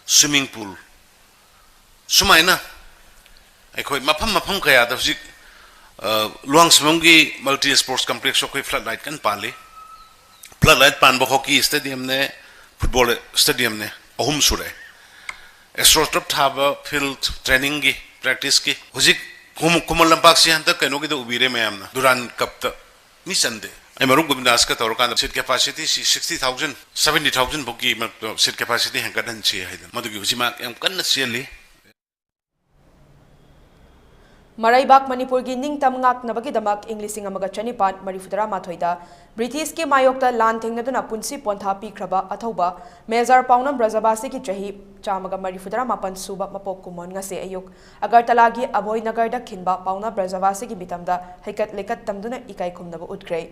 swimming pool, ꯁꯨꯃꯥꯏꯅ ꯑꯩꯈꯣꯏ ꯃꯐꯝ ꯃꯐꯝ ꯀꯌꯥꯗ ꯍꯧꯖꯤꯛ, ꯑ, ꯂꯨꯋꯥꯡꯁꯝꯕꯝꯒꯤ multi sports complex ꯑꯩꯈꯣꯏ flood light ꯀꯟꯅ ꯄꯥꯜꯂꯤ꯫ Flood light ꯄꯥꯟꯕ hockey stadium ꯅꯦ, football stadium ꯅꯦ, ꯑꯍꯨꯝ ꯁꯨꯔꯦ꯫ AstroTurf ꯊꯥꯕ field training ꯒꯤ, practice ꯀꯤ꯫ ꯍꯧꯖꯤꯛ ꯈꯨꯃ-, ꯈꯨꯃꯟ ꯂꯝꯄꯥꯛꯁꯤ ꯍꯟꯗꯛ ꯀꯩꯅꯣꯒꯤꯗ ꯎꯕꯤꯔꯦ ꯃꯌꯥꯝꯅ, Durand Cup ꯇ꯫ ꯃꯤ ꯆꯟꯗꯦ꯫ ꯑꯩ ꯃꯔꯨꯞ ꯒꯣꯕꯤꯟꯗꯥꯁꯀ ꯇꯧꯔꯀꯥꯟꯗ seat capacity ꯁꯤ sixty thousand, seventy thousand ꯐꯥꯎꯒꯤ ꯃꯔꯛꯇ seat capacity ꯍꯦꯟꯒꯠꯍꯟꯁꯤ ꯍꯥꯏꯗꯅ ꯃꯗꯨꯒꯤ ꯍꯧꯖꯤꯛ ꯃꯍꯥꯛ ꯌꯥꯝ ꯀꯟꯅ ꯆꯦꯜꯂꯤ꯫ ꯃꯔꯩꯕꯥꯛ ꯃꯅꯤꯄꯨꯔꯒꯤ ꯅꯤꯡꯇꯝ ꯉꯥꯛꯅꯕꯒꯤꯗꯃꯛ ꯏꯪ ꯂꯤꯁꯤꯡ ꯑꯃꯒ ꯆꯅꯤꯄꯥꯟ ꯃꯔꯤꯐꯨꯇꯔꯥ ꯃꯥꯊꯣꯏꯗ ꯕ꯭ꯔꯤꯇꯤꯁꯀꯤ ꯃꯥꯌꯣꯛꯇ ꯂꯥꯟ ꯊꯦꯡꯅꯗꯨꯅ ꯄꯨꯟꯁꯤ ꯄꯣꯟꯊꯥ ꯄꯤꯈ꯭ꯔꯕ ꯑꯊꯧꯕ ꯃꯦꯖꯔ ꯄꯥꯎꯅꯝ ꯕ꯭ꯔꯖꯕꯥꯁꯤꯒꯤ ꯆꯍꯤ ꯆꯥꯝꯃꯒ ꯃꯔꯤꯐꯨꯇꯔꯥ ꯃꯥꯄꯟ ꯁꯨꯕ ꯃꯄꯣꯛ ꯀꯨꯝꯑꯣꯟ ꯉꯁꯤ ꯑꯌꯨꯛ ꯑꯒꯔꯇꯂꯥꯒꯤ ꯑꯚꯣꯏ ꯅꯒꯔꯗ ꯈꯤꯟꯕ ꯄꯥꯎꯅꯝ ꯕ꯭ꯔꯖꯕꯥꯁꯤꯒꯤ ꯃꯤꯇꯝꯗ ꯍꯩꯀꯠ ꯂꯩꯀꯠ ꯇꯝꯗꯨꯅ ꯏꯀꯥꯏ ꯈꯨꯝꯅꯕ ꯎꯠꯈ꯭ꯔꯦ꯫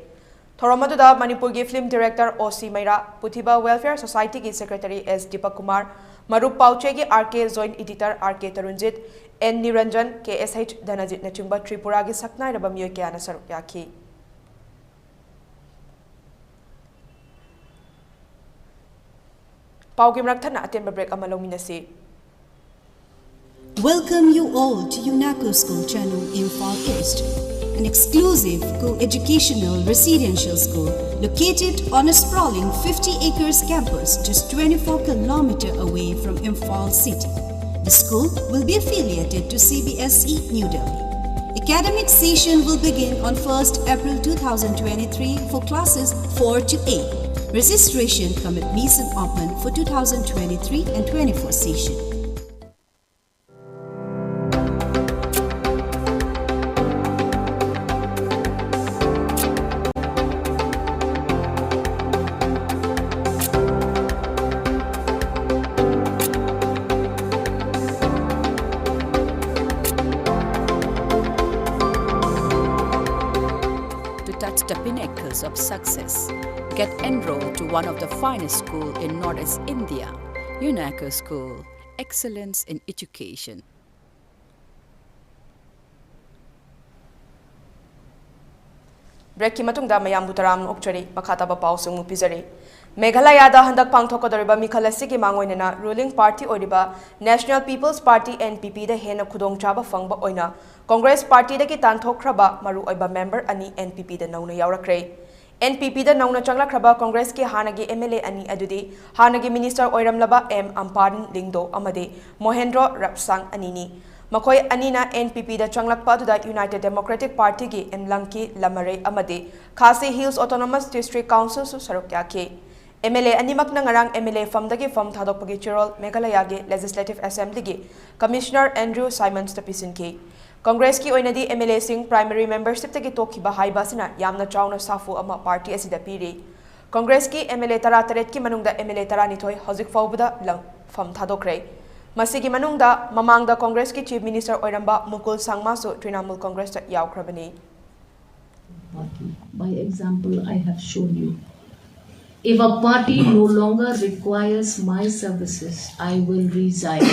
ꯊꯧꯔꯝ ꯑꯗꯨꯗ ꯃꯅꯤꯄꯨꯔꯒꯤ film director ꯑꯣ ꯁꯤ ꯃꯩꯔꯥ, ꯄꯨꯊꯤꯕ Welfare Society ꯒꯤ secretary ꯑꯦꯁ ꯗꯤꯄꯛ ꯀꯨꯃꯥꯔ, ꯃꯔꯨꯞ ꯄꯥꯎꯆꯦꯒꯤ R K, joint editor R K Tarunjit, N Niranjan, K S H ꯙꯅꯖꯤꯠꯅꯆꯤꯡꯕ ꯇ꯭ꯔꯤꯄꯨꯔꯥꯒꯤ ꯁꯛꯅꯥꯏꯔꯕ ꯃꯤꯑꯣꯏ ꯀꯌꯥꯅ ꯁꯔꯨꯛ ꯌꯥꯈꯤ꯫ ꯄꯥꯎꯒꯤ ꯃꯔꯛ ꯊꯠꯅ ꯑꯇꯦꯟꯕ ꯕ꯭ꯔꯦꯛ ꯑꯃ ꯂꯧꯃꯤꯟꯅꯁꯤ꯫ Welcome you all to UNACO School Channel Imphal East, an exclusive co-educational residential school located on a sprawling fifty acres campus just twenty-four kilometer away from Imphal city. The school will be affiliated to C B S E New Delhi. Academic session will begin on first April two thousand twenty-three for classes four to eight. Registration cum admission open for two thousand twenty-three and twenty-four session. To touch the pinnacles of success. Get enrolled to one of the finest school in Northeast India, UNACO School, excellence in education. ꯕ꯭ꯔꯦꯛꯀꯤ ꯃꯇꯨꯡꯗ ꯃꯌꯥꯝꯕꯨ ꯇꯔꯥꯝꯅ ꯑꯣꯛꯆꯔꯤ꯫ ꯃꯈꯥ ꯇꯥꯕ ꯄꯥꯎꯁꯨ ꯑꯃꯨꯛ ꯄꯤꯖꯔꯤ꯫ ꯃꯦꯘꯥꯂꯌꯥꯗ ꯍꯟꯗꯛ ꯄꯥꯡꯊꯣꯛꯀꯗꯧꯔꯤꯕ ꯃꯤꯈꯜ ꯑꯁꯤꯒꯤ ꯃꯥꯡꯑꯣꯏꯅꯅ ꯔꯨꯂꯤꯡ ꯄꯥꯔꯇꯤ ꯑꯣꯏꯔꯤꯕ ꯅꯦꯁꯅꯦꯜ ꯄꯤꯄꯜꯁ ꯄꯥꯔꯇꯤ, NPP, ꯗ ꯍꯦꯟꯅ ꯈꯨꯗꯣꯡꯆꯥꯕ ꯐꯪꯕ ꯑꯣꯏꯅ ꯀꯣꯡꯒ꯭ꯔꯦꯁ ꯄꯥꯔꯇꯤꯗꯒꯤ ꯇꯥꯟꯊꯣꯛꯈ꯭ꯔꯕ ꯃꯔꯨꯑꯣꯏꯕ ꯃꯦꯝꯕꯔ ꯑꯅꯤ NPP ꯗ ꯅꯧꯅ ꯌꯥꯎꯔꯛꯈ꯭ꯔꯦ꯫ NPP ꯗ ꯅꯧꯅ ꯆꯪꯂꯛꯈ꯭ꯔꯕ ꯀꯣꯡꯒ꯭ꯔꯦꯁꯀꯤ ꯍꯥꯟꯅꯒꯤ MLA ꯑꯅꯤ ꯑꯗꯨꯗꯤ ꯍꯥꯟꯅꯒꯤ ꯃꯤꯅꯤꯁꯇꯔ ꯑꯣꯏꯔꯝꯂꯕ ꯑꯦꯝ ꯑꯝꯄꯥꯔꯟ ꯂꯤꯡꯗꯣ ꯑꯃꯗꯤ ꯃꯣꯍꯦꯟꯗ꯭ꯔꯣ ꯔꯞꯁꯥꯡ ꯑꯅꯤꯅꯤ꯫ ꯃꯈꯣꯏ ꯑꯅꯤꯅ NPP ꯗ ꯆꯪꯂꯛꯄ ꯑꯗꯨꯗ ꯌꯨꯅꯥꯏꯇꯦꯗ ꯗꯦꯃꯣꯀ꯭ꯔꯦꯇꯤꯛ ꯄꯥꯔꯇꯤꯒꯤ ꯑꯦꯝ ꯂꯪꯀꯤ ꯂꯃꯔꯦ ꯑꯃꯗꯤ ꯈꯥꯁꯤ ꯍꯤꯜꯁ ꯑꯣꯇꯣꯅꯣꯃꯁ ꯗꯤꯁꯇ꯭ꯔꯤꯛ ꯀꯥꯎꯟꯁꯤꯜꯁꯨ ꯁꯔꯨꯛ ꯌꯥꯈꯤ꯫ MLA ꯑꯅꯤꯃꯛꯅ ꯉꯔꯥꯡ MLA ꯐꯝꯗꯒꯤ ꯐꯝ ꯊꯥꯗꯣꯛꯄꯒꯤ ꯆꯦꯔꯣꯜ ꯃꯦꯘꯥꯂꯌꯥꯒꯤ ꯂꯦꯖꯤꯁꯂꯦꯇꯤꯚ ꯑꯦꯁꯦꯝꯕ꯭ꯂꯤꯒꯤ ꯀꯃꯤꯁꯅꯔ ꯑꯦꯟꯗ꯭ꯔꯨ ꯁꯥꯏꯃꯟꯁꯇ ꯄꯤꯁꯤꯟꯈꯤ꯫ ꯀꯣꯡꯒ꯭ꯔꯦꯁꯀꯤ ꯑꯣꯏꯅꯗꯤ MLA ꯁꯤꯡ ꯄ꯭ꯔꯥꯏꯃꯔꯤ ꯃꯦꯝꯕꯔꯁꯤꯞꯇꯒꯤ ꯇꯣꯛꯈꯤꯕ ꯍꯥꯏꯕ ꯑꯁꯤꯅ ꯌꯥꯝꯅ ꯆꯥꯎꯅ ꯁꯥꯐꯨ ꯑꯃ ꯄꯥꯔꯇꯤ ꯑꯁꯤꯗ ꯄꯤꯔꯤ꯫ ꯀꯣꯡꯒ꯭ꯔꯦꯁꯀꯤ MLA ꯇꯔꯥꯇꯔꯦꯠꯀꯤ ꯃꯅꯨꯡꯗ MLA ꯇꯔꯥꯅꯤꯊꯣꯏ ꯍꯧꯖꯤꯛ ꯐꯥꯎꯕꯗ ꯂꯪ-, ꯐꯝ ꯊꯥꯗꯣꯛꯈ꯭ꯔꯦ꯫ ꯃꯁꯤꯒꯤ ꯃꯅꯨꯡꯗ ꯃꯃꯥꯡꯗ ꯀꯣꯡꯒ꯭ꯔꯦꯁꯀꯤ ꯆꯤꯐ ꯃꯤꯅꯤꯁꯇꯔ ꯑꯣꯏꯔꯝꯕ ꯃꯨꯀꯨꯜ ꯁꯪꯃꯥꯁꯨ Trinamool ꯀꯣꯡꯒ꯭ꯔꯦꯁꯇ ꯌꯥꯎꯈ꯭ꯔꯕꯅꯤ꯫ Party. By example, I have shown you. If a party no longer requires my services, I will resign.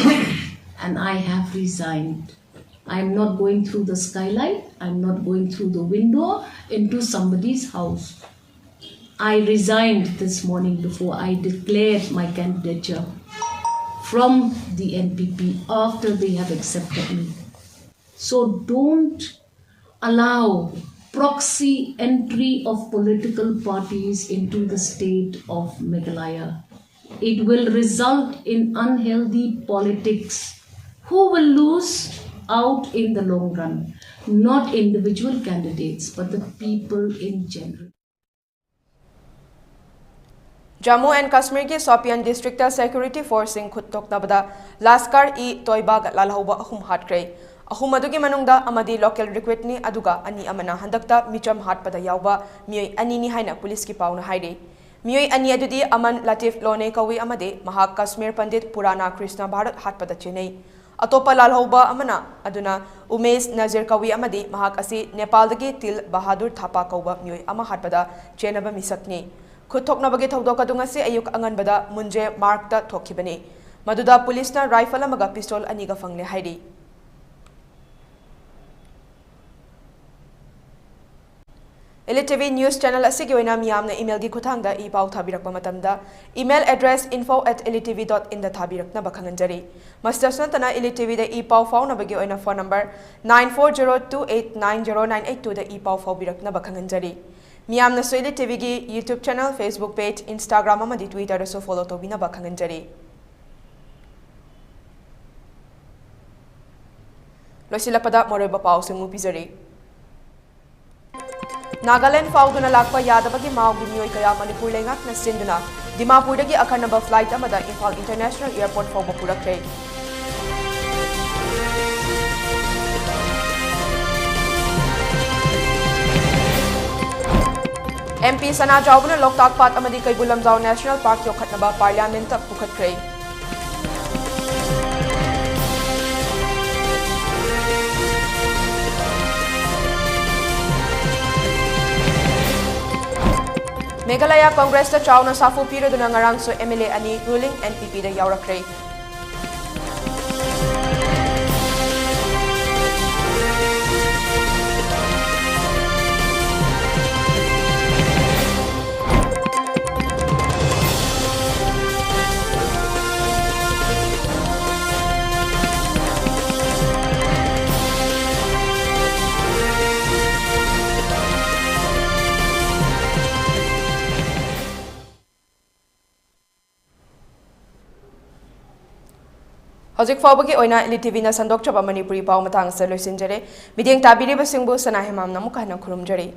And I have resigned. I am not going through the skylight, I am not going through the window into somebody's house. I resigned this morning before I declared my candidature from the N P P after they have accepted me. So don't allow proxy entry of political parties into the state of Meghalaya. It will result in unhealthy politics. Who will lose out in the long run? Not individual candidates, but the people in general. Jammu and Kashmirꯒꯤ ꯁꯣꯄꯤꯌꯥꯟ districtꯇ security forceꯁꯤꯡ ꯈꯨꯠ ꯊꯣꯛꯅꯕꯗ ꯂꯁꯀꯔ-ꯏ-ꯇꯣꯏꯕꯥꯒ ꯂꯥꯜꯍꯧꯕ ꯑꯍꯨꯝ ꯍꯥꯠꯈ꯭ꯔꯦ꯫ ꯑꯍꯨꯝ ꯑꯗꯨꯒꯤ ꯃꯅꯨꯡꯗ ꯑꯃꯗꯤ local recruitꯅꯤ, ꯑꯗꯨꯒ ꯑꯅꯤ ꯑꯃꯅ ꯍꯟꯗꯛꯇ ꯃꯤꯆꯝ ꯍꯥꯠꯄꯗ ꯌꯥꯎꯕ ꯃꯤꯑꯣꯏ ꯑꯅꯤꯅꯤ ꯍꯥꯏꯅ ꯄꯨꯂꯤꯁꯀꯤ ꯄꯥꯎꯅ ꯍꯥꯏꯔꯤ꯫ ꯃꯤꯑꯣꯏ ꯑꯅꯤ ꯑꯗꯨꯗꯤ ꯑꯃꯟ ꯂꯇꯤꯐ ꯂꯣꯅꯦ ꯀꯧꯏ ꯑꯃꯗꯤ ꯃꯍꯥꯛ ꯀꯁꯃꯤꯔ ꯄꯟꯗꯤꯠ ꯄꯨꯔꯥꯅꯥ ꯀ꯭ꯔꯤꯁꯅ ꯚꯥꯔꯠ ꯍꯥꯠꯄꯗ ꯆꯦꯟꯅꯩ꯫ ꯑꯇꯣꯞꯄ ꯂꯥꯜꯍꯧꯕ ꯑꯃꯅ, ꯑꯗꯨꯅ ꯎꯃꯦꯁ ꯅꯖꯤꯔ ꯀꯧꯏ ꯑꯃꯗꯤ ꯃꯍꯥꯛ ꯑꯁꯤ ꯅꯦꯄꯥꯜꯗꯒꯤ ꯇꯤꯜ ꯕꯍꯥꯗꯨꯔ ꯊꯥꯄꯥ ꯀꯧꯕ ꯃꯤꯑꯣꯏ ꯑꯃ ꯍꯥꯠꯄꯗ ꯆꯦꯟꯅꯕ ꯃꯤꯁꯛꯅꯤ꯫ ꯈꯨꯠ ꯊꯣꯛꯅꯕꯒꯤ ꯊꯧꯗꯣꯛ ꯑꯗꯨ ꯉꯁꯤ ꯑꯌꯨꯛ ꯑꯉꯟꯕꯗ ꯃꯨꯟꯖꯦ ꯃꯥꯔꯛꯇ ꯊꯣꯛꯈꯤꯕꯅꯤ꯫ ꯃꯗꯨꯗ ꯄꯨꯂꯤꯁꯅ rifle ꯑꯃꯒ pistol ꯑꯅꯤꯒ ꯐꯪꯂꯦ ꯍꯥꯏꯔꯤ꯫ Elite TV news channel ꯑꯁꯤꯒꯤ ꯑꯣꯏꯅ ꯃꯤꯌꯥꯝꯅ emailꯒꯤ ꯈꯨꯠꯊꯥꯡꯗ ꯏ ꯄꯥꯎ ꯊꯥꯕꯤꯔꯛꯄ ꯃꯇꯝꯗ, email address info at elite TV dot inꯗ ꯊꯥꯕꯤꯔꯛꯅꯕ ꯈꯪꯍꯟꯖꯔꯤ꯫ ꯃꯁꯤꯗꯁꯨ ꯅꯠꯇꯅ, Elite TVꯗ ꯏ ꯄꯥꯎ ꯐꯥꯎꯅꯕꯒꯤ ꯑꯣꯏꯅ phone number nine four zero two eight nine zero nine eight twoꯗ E ꯄꯥꯎ ꯐꯥꯎꯕꯤꯔꯛꯅꯕ ꯈꯪꯍꯟꯖꯔꯤ꯫ ꯃꯤꯌꯥꯝꯅꯁꯨ Elite TVꯒꯤ YouTube channel, Facebook page, Instagram ꯑꯃꯗꯤ Twitterꯗꯁꯨ follow ꯇꯧꯕꯤꯅꯕ ꯈꯪꯍꯟꯖꯔꯤ꯫ ꯂꯣꯏꯁꯤꯜꯂꯛꯄꯗ ꯃꯔꯨꯑꯣꯏꯕ ꯄꯥꯎꯁꯤꯡ ꯑꯃꯨꯛ ꯄꯤꯖꯔꯤ꯫ ꯅꯥꯒꯥꯂꯦꯟ ꯐꯥꯎꯗꯨꯅ ꯂꯥꯛꯄ ꯌꯥꯗꯕꯒꯤ ꯃꯥꯎꯒꯤ ꯃꯤꯑꯣꯏ ꯀꯌꯥ ꯃꯅꯤꯄꯨꯔ ꯂꯩꯉꯥꯛꯅ ꯁꯤꯟꯗꯨꯅ ꯗꯤꯃꯥꯄꯨꯔꯗꯒꯤ ꯑꯈꯟꯅꯕ flight ꯑꯃꯗ ꯏꯝꯐꯥꯜ International Airport ꯐꯥꯎꯕ ꯄꯨꯔꯛꯈ꯭ꯔꯦ꯫ MP ꯁꯅꯥꯖꯥꯎꯕꯅ ꯂꯣꯛꯇꯥꯛ ꯄꯥꯠ ꯑꯃꯗꯤ ꯀꯩꯕꯨꯜ ꯂꯝꯖꯥꯎ National Park ꯌꯣꯛꯈꯠꯅꯕ Parliamentꯇ ꯄꯨꯈꯠꯈ꯭ꯔꯦ꯫ ꯃꯦꯘꯥꯂꯌꯥ ꯀꯪꯒ꯭ꯔꯦꯁꯇ ꯆꯥꯎꯅ ꯁꯥꯐꯨ ꯄꯤꯔꯗꯨꯅ ꯉꯔꯥꯡꯁꯨ MLA ꯑꯅꯤ ruling NPPꯗ ꯌꯥꯎꯔꯛꯈ꯭ꯔꯦ꯫ ꯍꯧꯖꯤꯛ ꯐꯥꯎꯕꯒꯤ ꯑꯣꯏꯅ ꯏꯂꯤ ꯇꯤꯚꯤꯅ ꯁꯟꯗꯣꯛꯆꯕ ꯃꯅꯤꯄꯨꯔꯤ ꯄꯥꯎ ꯃꯇꯥꯡ ꯑꯁꯤꯗ ꯂꯣꯏꯁꯤꯟꯖꯔꯦ꯫ ꯃꯤꯠꯌꯦꯡ ꯇꯥꯕꯤꯔꯤꯕꯁꯤꯡꯕꯨ ꯁꯅꯥ ꯍꯦꯃꯥꯝꯅ ꯑꯃꯨꯛꯀ ꯍꯟꯅ ꯈꯨꯔꯨꯝꯖꯔꯤ꯫